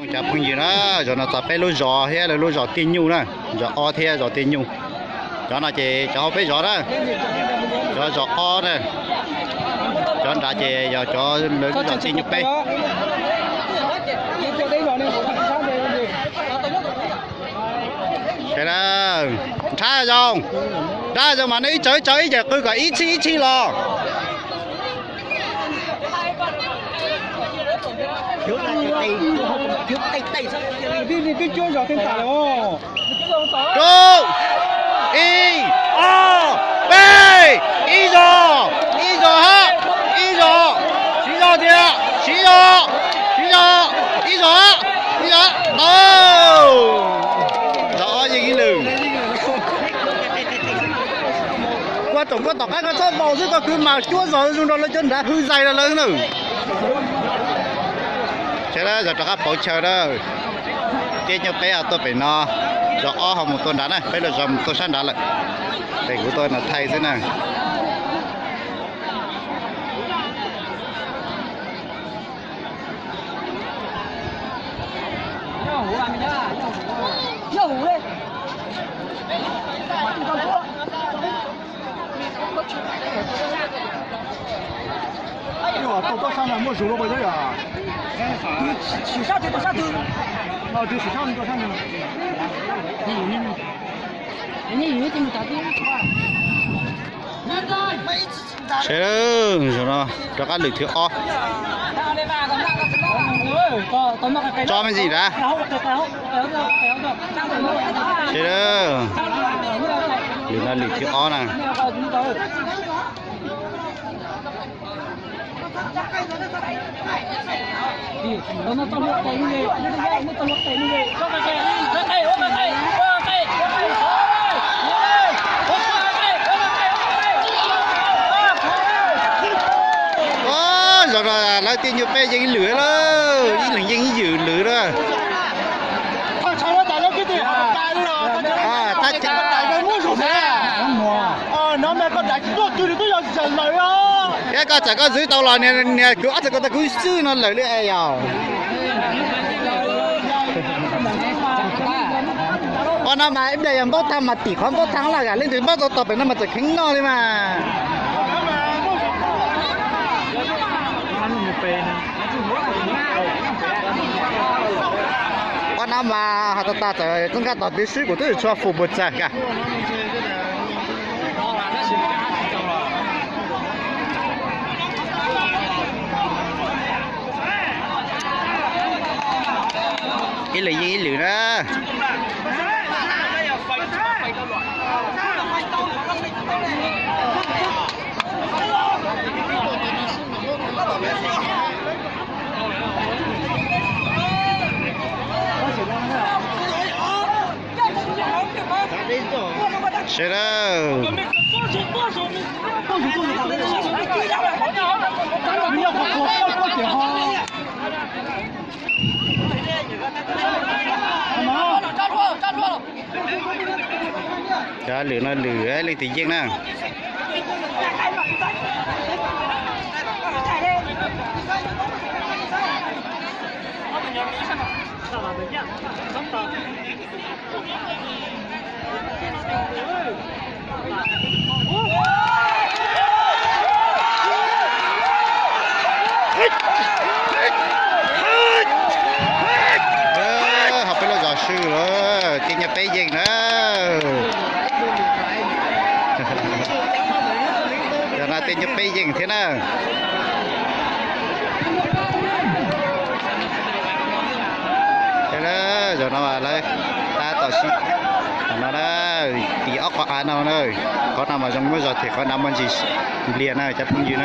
Cov phooj ywg na, zaum no txog peb lub zos thiab lawv lub zos Tiaj Nyuj na, zos ob thiab zos Tiaj Nyuj. Cov no ces cov hauv peb zos na, cov zos ob na, cov nrad ces yog cov lawv lub zos Tiaj Nyuj peb. Nrhab zoo, nrhab zoo mas nej ib tsaug ib tsaug ib yam qw kom ib txhij ib txhij los. Rub, ib, ob, peb, ib zog, ib zog hab, ib zog, siv zog tiag, siv zog, siv zog, ib zog hab, ib zog hab, tau. Zog ob yeej ib lwm. Koj tsoom koj tom qab koj txhob vau xwb, koj kwv mas cuab zog zoo nrog lawv cov nrad hwj zais rau lawv na. Sawv daws zog rov qab pauv chaw na. Tiaj Nyuj peb tuaj pem no, zog ob ho mus tuaj nrad na, peb lub zos mus tuaj sab nrad lawm. Es kuv tuaj no thaij xwb na. Tus koj sab no muaj zug luaj puas yog? Sim sab twg tus sab twg? Sim sab tus sab twg? Sawv daws, zaum no rov qab lwm thib ob. Tso me ntsis nrad. Sawv daws, lwm no lwm thib ob na. Zaum no lawv Tiaj Nyuj peb yeej ib lwm lawm, ib leeg yeej ib ywm lwm na. Thiab koj txawm koj zwv tau los niag kuv ob txawm koj tau kuv xwb no lawm li es yog. Ua no mas ib pliag yog npaub thaab mas tim qhov npaub thaab los yam leej twg npaub tau tau pem no mas txawm kheev noj li mas. Ua no mas has tas tas txawm txoj nkaj tos twv swb kuv twb tsis tshua fum puas txawg kag. Ib lwm yeej ib lwm na. Sawv daws. Cov lwm no lwm leej twg yeej na. Ho peb lub zos swb lawm, Tiaj Nyuj peb yeej na. Yog no Tiaj Nyuj peb yeej thiab na. Zaum no lawv tab tom sib, no na, tim ob qhov av no na, qhov no mas zoo muaj zog thiab qhov nrad muaj ntsis npliag na cov phooj ywg.